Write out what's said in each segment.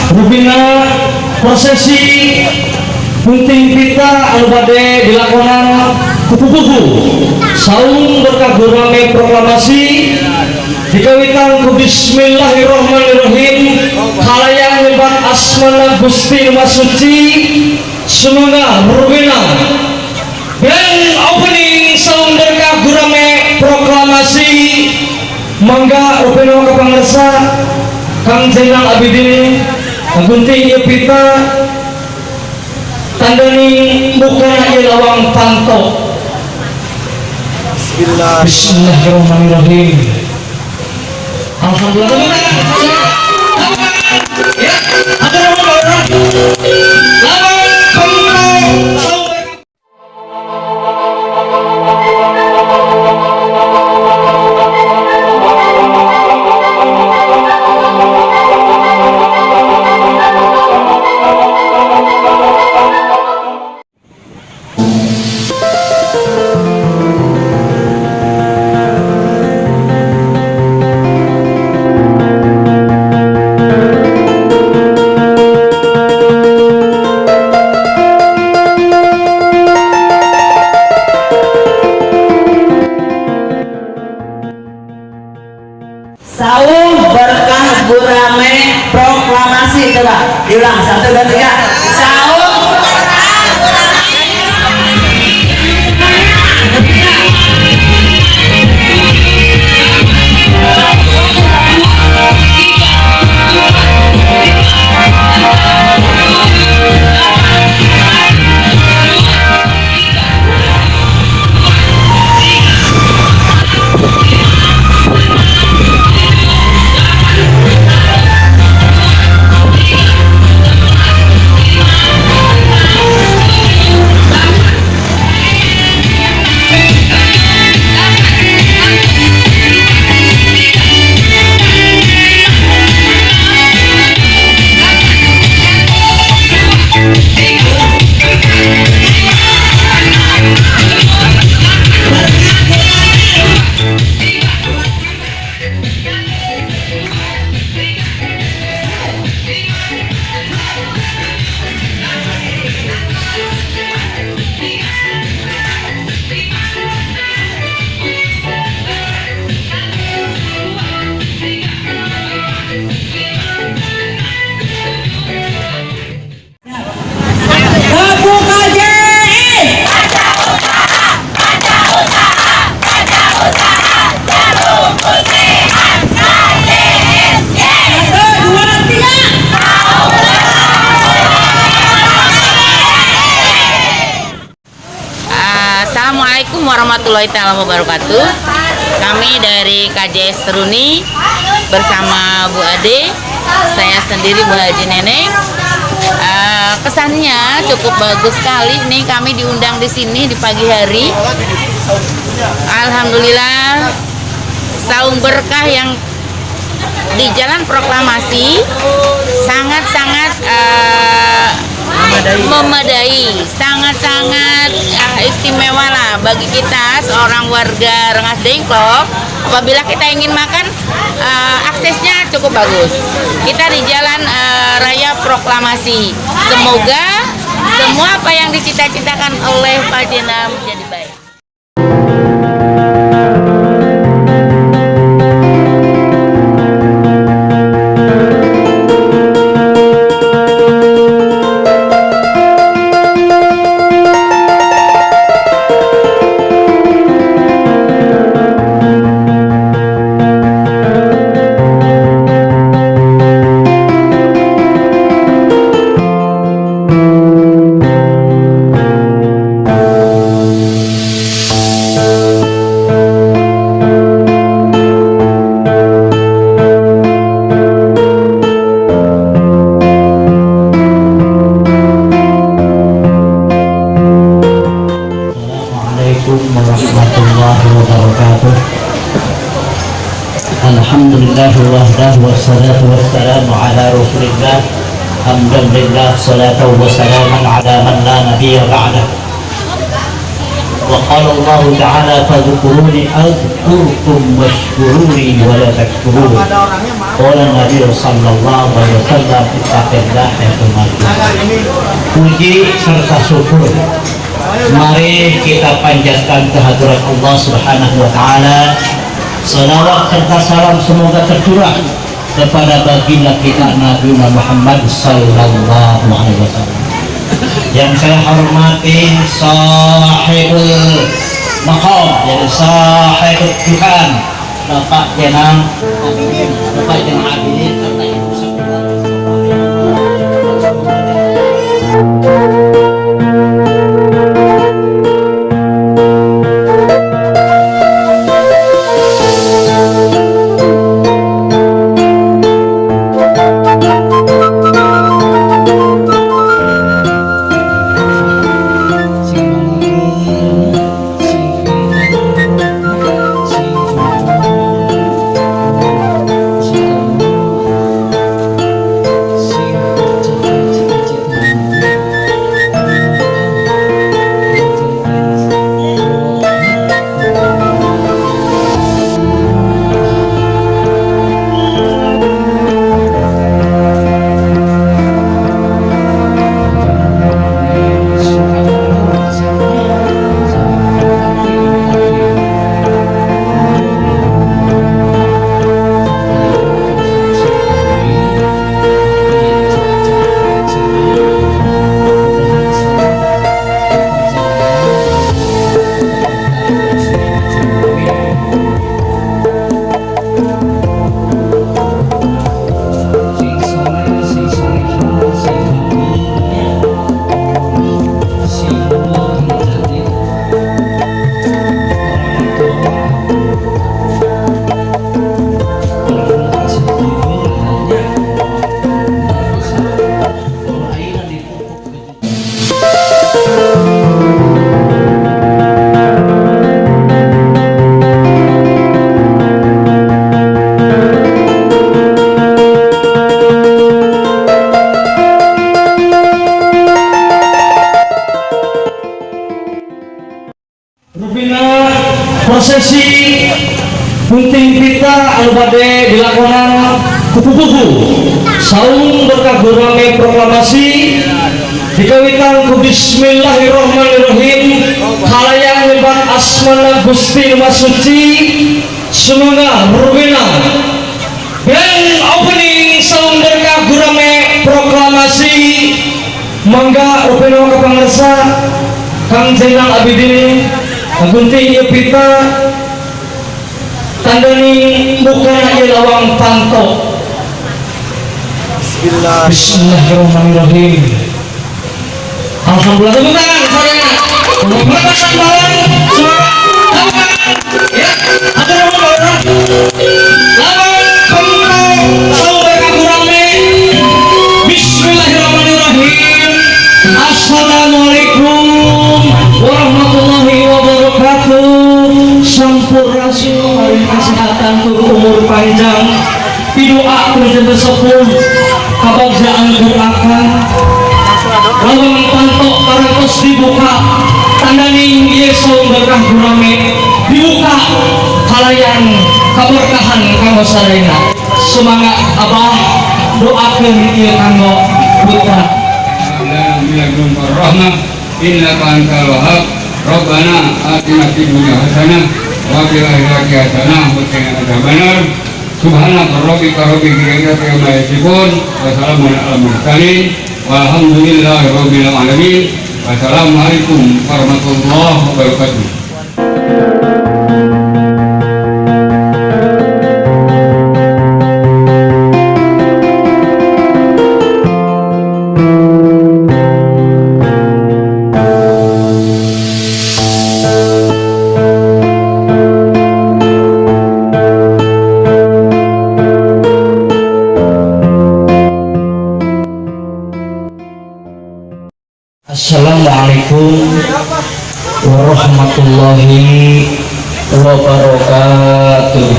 Rupina prosesi gunting pita anu bade dilakonan kupu-kupu saung berkah gurame proklamasi dikawitan ku bismillahirrahmanirrahim kalayan nyebat asmana Gusti Nu Suci. Sumangga rupina grand opening saung berkah gurame proklamasi. Mangga rupina ka pangersa Kang Zainal Abidin gunting ieu pita tandani mukana ieu lawang panto. Bismillahirrahmanirrahim. Alhamdulillah. Ya, ada lawang panto. Saung berkah gurame proklamasi. Coba diulang 1 2 3. Saung berkah gurame. Assalamualaikum warahmatullahi taala wabarakatuh. Kami dari KJS Seruni bersama Bu Ade, saya sendiri Bu Haji Neneng. Kesannya cukup bagus sekali nih, kami diundang di sini di pagi hari. Alhamdulillah, saung berkah yang di Jalan Proklamasi sangat-sangat memadai, sangat-sangat istimewa lah bagi kita seorang warga Rengas Dengklok. Apabila kita ingin makan, aksesnya cukup bagus. Kita di Jalan Raya Proklamasi. Semoga semua apa yang dicita-citakan oleh Pak Jenal menjadi baik. Warahmatullahi wabarakatuh. Alhamdulillah wahdahu wassalatu wassalamu ala rasulillah. Alhamdulillah salatu wassalamu ala man la nabiyya ba'dah. Wa qala Allah Ta'ala fadhkuruni adhkurkum washkuruni wa la takfurun. Qala Nabi sallallahu alaihi wasallam ittaqillah haitsu. Puji serta syukur mari kita panjatkan kehadirat Allah Subhanahu wa taala. Salawat serta salam semoga tercurah kepada baginda kita Nabi Muhammad sallallahu alaihi wasallam. Yang saya hormati sahibul maqam, jadi sahibul dukan, Bapak Jenang, Bapak Jenang Abidin serta Ibu sekeluarga. Rupina prosesi gunting pita anu bade dilakonan kupu-kupu saung berkah gurame proklamasi dikawitan ku bismillahirrahmanirrahim kalayan nyebat asmana Gusti Maha Suci. Semoga rupina grand opening saung berkah gurame proklamasi. Mangga rupina kapangersa Kang Zainal Abidin gunting ieu pita tandani mukana ieu lawang panto. Bismillahirrahmanirrahim. Alhamdulillah, tepuk tangan sadayana. Melepasan balon, tepuk tangan. Ya, atur nuhun balon. Lawang panto saung berkah gurame. Bismillahirrahmanirrahim. Assalamualaikum warahmatullahi wabarakatuh. Sampurasun, hari kesehatan tur umur panjang, pidoa tur sepuh, kabagjaan gerakan. Lawang panto parantos dibuka, tandaning ieu saung berkah gurame dibuka kalayan kaberkahan kanggo sadayana. Semangat abah, doakeun ieu kanggo putra. Rahmah innaka antal wahhab. Rabbana atina fid dunya hasanah wa fil akhirati hasanah wa qina adzabannar. Subhanaka rabbika rabbil izzati amma yasifun wa salamun alal mursalin walhamdulillahi rabbil alamin. Wassalamualaikum warahmatullahi wabarakatuh. Assalamualaikum warahmatullahi wabarakatuh.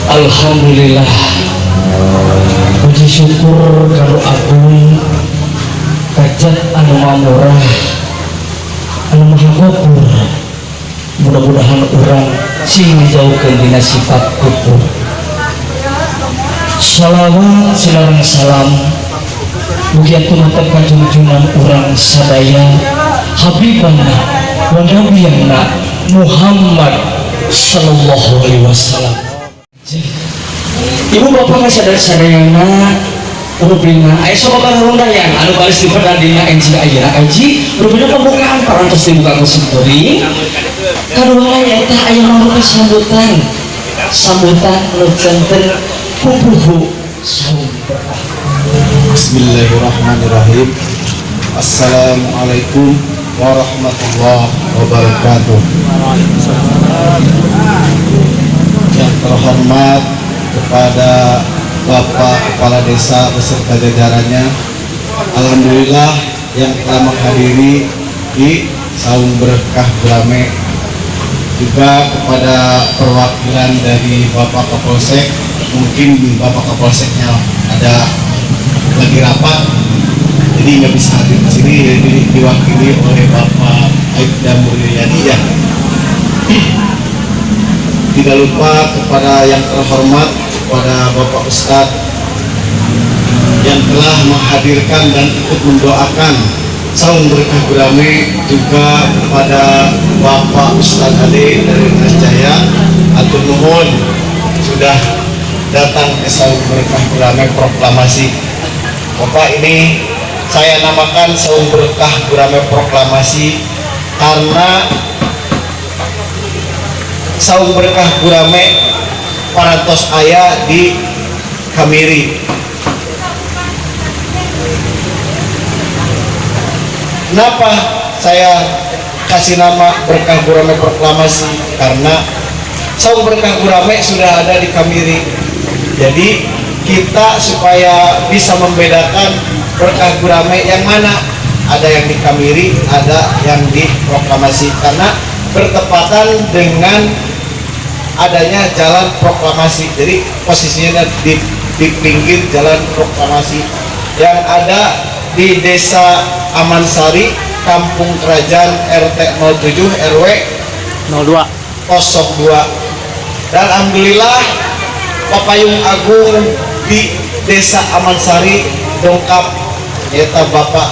Alhamdulillah, puji syukur karo agung Ka Zat anu Maha Murah, anu Maha Gopur. Mudah-mudahan urang sing dijauhkan dina sifat kufur. Salawat sinareng salam mugia tumateng ka junjungan urang sadaya, Habibana wa Nabiyana Muhammad sallallahu alaihi wasallam. Ibu bapak sadar sadayana, rupina aya sababaraha rundayang anu baris dipedar dina enjing ayeuna. Kahiji, rupina pembukaan parantos dibuka ku simkuring. Kadua, nyaeta aya mangrupa sambutan, sambutan anu janten pupuhu saum berkah. Bismillahirrahmanirrahim. Assalamualaikum warahmatullahi wabarakatuh. Yang terhormat kepada Bapak Kepala Desa beserta jajarannya, alhamdulillah yang telah menghadiri di Saung Berkah Gurame, juga kepada perwakilan dari Bapak Kapolsek. Mungkin Bapak Kapolseknya ada lagi rapat, jadi nggak bisa hadir di sini, jadi diwakili oleh Bapak Aibda Mulyadi ya. Tidak lupa kepada yang terhormat kepada Bapak Ustadz yang telah menghadirkan dan ikut mendoakan Saung Berkah Gurame, juga kepada Bapak Ustadz Ade dari Rengas Jaya, hatur nuhun sudah datang ke Saung Berkah Gurame Proklamasi. Bapak, ini saya namakan Saung Berkah Gurame Proklamasi karena Saung Berkah Gurame parantos aya di Kamiri. Kenapa saya kasih nama Berkah Gurame Proklamasi? Karena Saung Berkah Gurame sudah ada di Kamiri. Jadi kita supaya bisa membedakan Berkah Gurame yang mana, ada yang di Kamiri, ada yang di Proklamasi, karena bertepatan dengan adanya jalan proklamasi. Jadi posisinya di pinggir jalan proklamasi yang ada di Desa Amansari, Kampung Kerajaan, RT 07 RW 02. 02. Dan alhamdulillah Papayung Agung di Desa Amansari dongkap, yaitu Bapak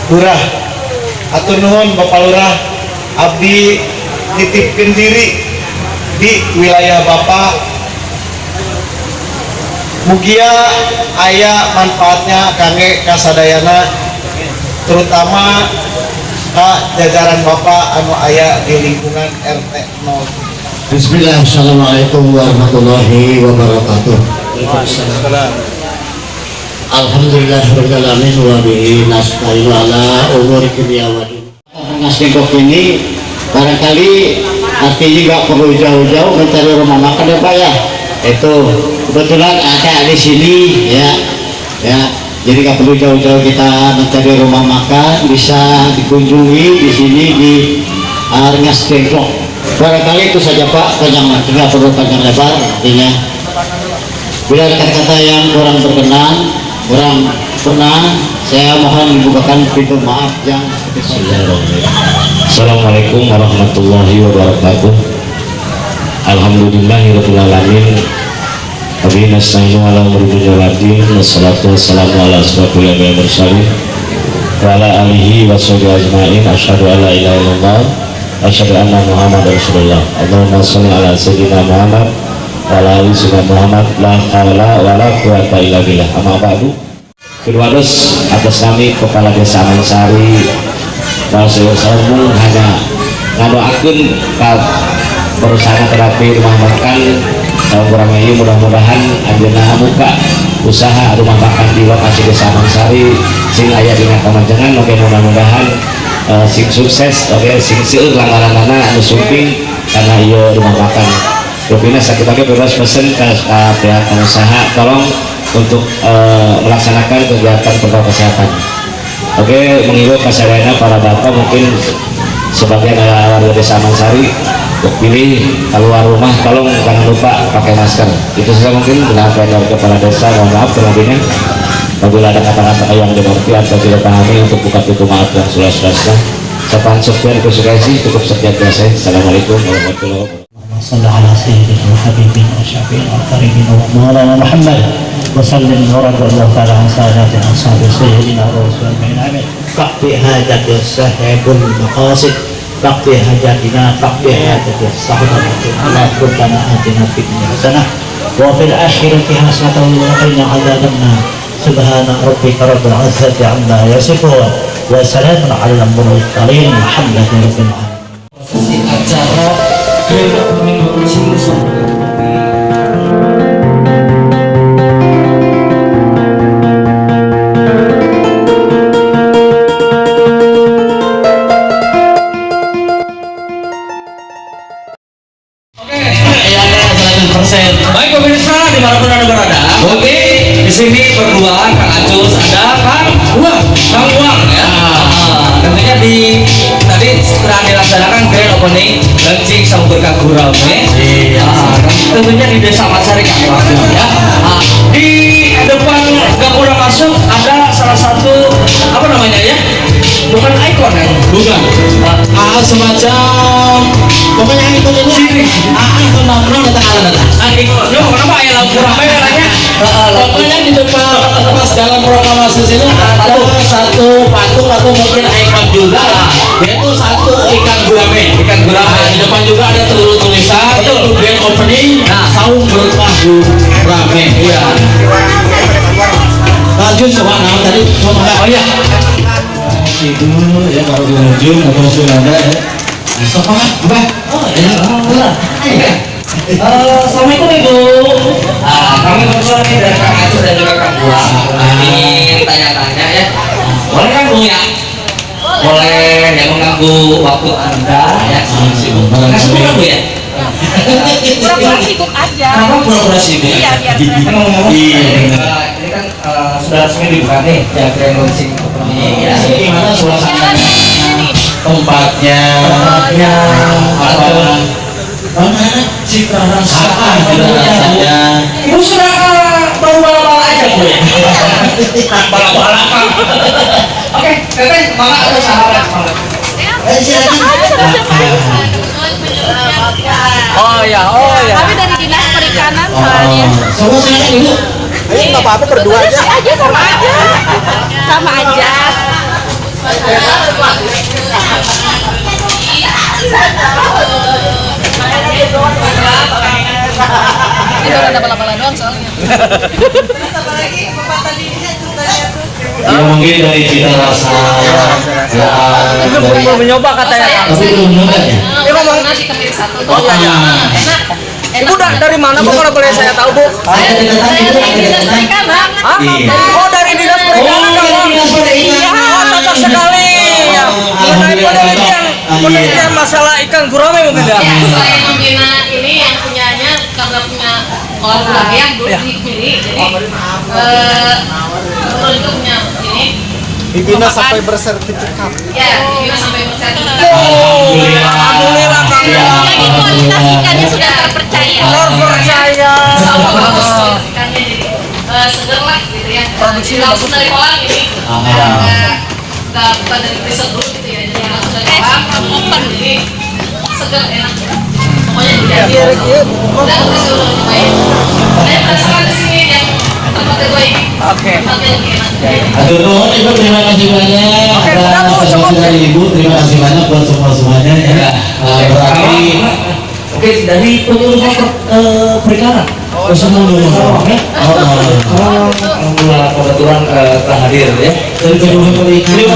Lurah. Hatur nuhun Bapak Lurah, abdi nitipkeun diri di wilayah Bapak, mugia aya manfaatnya kangge kasadayana, terutama ka jajaran Bapak anu aya di lingkungan RT 0. Bismillah, Assalamualaikum warahmatullahi wabarakatuh. Alhamdulillah rabbil alamin wa bihi nasta'inu ala umuri dunya wa din. Rengas Dengklok ini barangkali artinya nggak perlu jauh-jauh mencari rumah makan ya Pak ya. Itu kebetulan ada di sini ya. Ya, jadi nggak perlu jauh-jauh kita mencari rumah makan, bisa dikunjungi di sini di Rengas Dengklok. Barangkali itu saja Pak, panjang, nggak perlu panjang lebar artinya. Bila ada kata-kata yang kurang berkenan, kurang pernah, saya mohon dibukakan pintu maaf yang Assalamualaikum warahmatullahi wabarakatuh. Alhamdulillahirabbil alamin. Wa nasta'inu ala umuri dunya waddin. Wassalatu wassalamu ala asyrafil anbiya'i wal mursalin wa ala alihi wa sahbihi ajmain. Asyhadu an la ilaha illallah, asyhadu anna Muhammadar Rasulullah. Allahumma shalli ala sayyidina Muhammad wa ala ali sayyidina Muhammad. La haula wa la quwata illa billah. Amma ba'du. Kedua atas kami Kepala Desa Amansari Bahasa hanya ngadoakeun ka perusahaan terapi rumah makan Saung Gurame, mudah-mudahan anjeunna buka usaha rumah makan di lokasi Desa Amansari sing aya dina kamancengan. Oke, mudah-mudahan sing sukses, oke, sing seueur langgananana anu sumping karena ieu rumah makan. Rupina sakit oke bebas pesen ke pihak pengusaha, tolong untuk melaksanakan kegiatan protokol kesehatan. Oke, mengimbau kasadayana para bapak, mungkin sebagian ada warga Desa Amansari untuk pilih keluar rumah, tolong jangan lupa pakai masker. Itu saja mungkin penyampaian dari kepala desa, mohon maaf terlebihnya. Apabila ada kata-kata yang dimengerti atau tidak pahami, untuk buka pintu maaf yang seluas-luasnya. Sapaan sekian kasih, cukup sekian dari saya. Assalamualaikum warahmatullahi wabarakatuh. صل على سيدنا وحبيبنا وشفيعنا وقريبنا ومولانا محمد وسلم ورضي الله تعالى عن ساداتنا اصحاب سيدنا ورسول الله امين. فاقضي حاجات صاحب المقاصد، فاقضي حاجاتنا، فاقضي حاجات صاحب الله. ربنا اتنا في الدنيا حسنه وفي الاخره حسنه وقنا عذاب النار. سبحان ربك رب العزه عما يصفون وسلام على المرسلين والحمد لله رب العالمين. Prosesi acara grand opening launching. Oke, Ya, 100%. Baik pemirsa dimanapun anda berada. Oke, di sini berdua Kang Acus, ada Kang Uang, Kang Uang ya. Ah, tentunya di tadi setelah dilaksanakan grand opening launching Saung Berkah Gurame. Iya. Ah, tentunya di Desa Matsari Kang Uang ya. Ah, di depan gapura masuk ada salah satu apa namanya ya? Bukan ikon ya? Bukan. Ah, Ah, semacam pokoknya ikon ini. Sini. Ah, kenapa kenapa datang datang. Ah, yo, kenapa ya lampu rame katanya? Pokoknya di depan pas dalam proklamasi sini ada satu patung atau mungkin ikon juga lah, yaitu satu ikan gurame. Ikan gurame. Nah, di depan juga ada tulisan Betul. itu grand opening Nah. Saung Berkah Gurame. Iya. Lanjut coba nah tadi coba. Oh iya. Itu ya kalau di ujung atau sudah ada ya. Sofa, Mbak. Oh iya, alhamdulillah. Oke. Assalamualaikum Ibu. Ah, kami berdua nih dari Kang Acus dan juga Kang Buang ingin tanya-tanya ya. Boleh kan Bu ya? Boleh ya mengganggu waktu Anda ya, sibuk. Nggak sibuk kan Bu ya? Pura-pura sibuk aja. Kenapa pura-pura sibuk? Iya, biar kelihatan. Iya. Ini kan sudah resmi dibuka nih ya grand launching opening ya. Gimana suasananya? Tempatnya, Tempatnya, apa? Mana? Cita rasa, Ah, cita rasanya. Ibu sudah baru bala-bala aja Bu ya? Bala-bala Kang. Oke, Teteh, mama atau sahabat? Sama siapa aja. Oh ya, oh ya. Kami dari Dinas Perikanan soalnya. Sama silakan Ibu. Ayo nggak apa-apa berdua aja. Aja sama aja. Sama aja. Ini ada bala-bala doang soalnya. Ya mungkin dari cita rasa. Ya, Itu dari belum mencoba katanya. tapi belum nyoba ya. Ya ngomong di Kemiri satu tuh. Oh, iya, iya. Enak. Ibu dari mana Bu kalau boleh saya tahu Bu? Ada Saya catatan Ibu, dari ada Dinas catatan. Perikanan. Hah? Iya. Oh dari Dinas Perikanan Oh, Kang. dari Dinas Perikanan. Iya, cocok sekali. Ya. Mengenai Alhamdulillah, penelitian, cocok. penelitian masalah ikan gurame mungkin ya. Ya, selain membina ini yang punyanya karena punya kolam gurame yang dulu Iya. di Kemiri, jadi kebetulan juga punya ini. Dibina sampai bersertifikat. Ya, dibina sampai bersertifikat. Alhamdulillah. Alhamdulillah Kang. Iya. Jadi kualitas ikannya sudah terpercaya. Terpercaya. Sama bagus kualitas ikannya jadi seger lah gitu ya. Produksinya Langsung dari kolam ini. Ah. Nggak bukan dari freezer dulu gitu ya. Jadi langsung dari kolam, open jadi seger enak. Pokoknya dijamin. Dan terus udah nyobain. Saya penasaran di sini yang tempatnya gue ini. Oke. Tempatnya lebih enak. Atur nuhun Ibu, terima kasih banyak. Oke, Atas udah, Bu, cukup. dari Ibu, terima kasih banyak buat semua-semuanya ya. Berarti Oke, dari penyuluhan perikanan. Oh, semua dulu. Ya. Oh, oh. Alhamdulillah kebetulan telah hadir ya. Dari penyuluhan perikanan. Terima,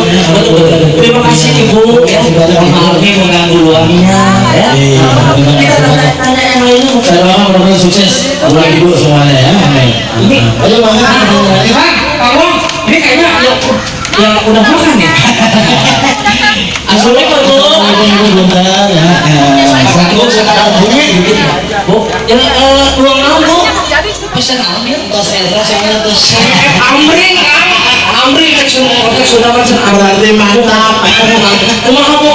terima kasih Ibu ya. Mohon maaf nih mengganggu luangnya ya. Iya, terima Kita kasih banyak. tanya-tanya yang lainnya mungkin. Saya doakan mudah-mudahan sukses buat Ibu semuanya ya. Amin. Ini Ayo makan. Kang, kamu ini kayaknya yang udah makan nih. Assalamualaikum Bu. Assalamualaikum Ibu bentar ya. Satu sekarang bumi Bu, yang ruang naon Bu? Pesan ambil. Tos Elsa saya tos. Amrin Kang. Amrin kan semua kotak sudah macam Berarti mantap. Kumaha Bu?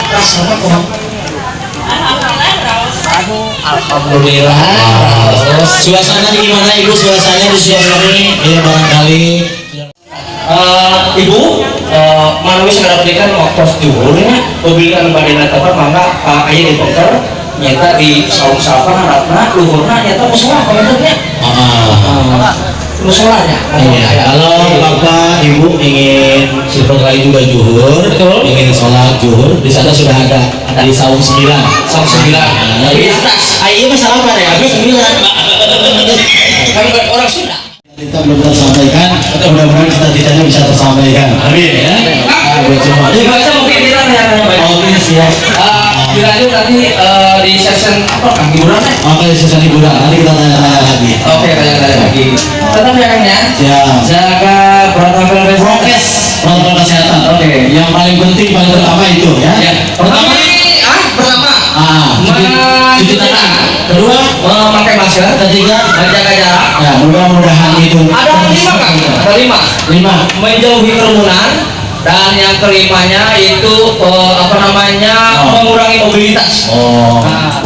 Rasanya kumaha? Alhamdulillah, raos. Alhamdulillah. Wah, suasana gimana, Ibu, suasananya di sini? Iya, barangkali. Ibu, manawi sakedap waktu juhur nya, mobil anu bade tempat mangga aya di pengker nyaeta di Saung Safa, harapna luhurna nyaeta musola komentarnya. Ah. Musolanya. Iya, kalau Bapak Ibu ingin sebentar lagi juga juhur, ingin sholat juhur, di sana sudah ada di Saung 9. Saung 9. Nah, di atas. Ah, iya, masalah apa ya? 9. Kan bukan orang Sunda. Kita belum tersampaikan, mudah-mudahan cita-citanya bisa tersampaikan. Amin ya. Nah, buat semua. Ya, baca mungkin kita tanya-tanya banyak. Oke, siap. Dilanjut nanti di session apa, Kang? Hiburan ya? Oke, sesi hiburan. Nanti kita tanya-tanya lagi. Oke, tanya-tanya lagi. Tetap ya, Kang, ya. Siap. Jaga protokol kesehatan. Prokes, protokol kesehatan. Oke. Yang paling penting, paling pertama itu ya. Ya. Pertama, Pertama, ah, cuci tangan. Kedua, memakai masker. Ketiga, menjaga jarak. Ya, mudah-mudahan itu. Ada lima, Kang. Ada lima. Lima. Menjauhi kerumunan dan yang kelimanya itu apa namanya, Oh. mengurangi mobilitas. Oh. Nah.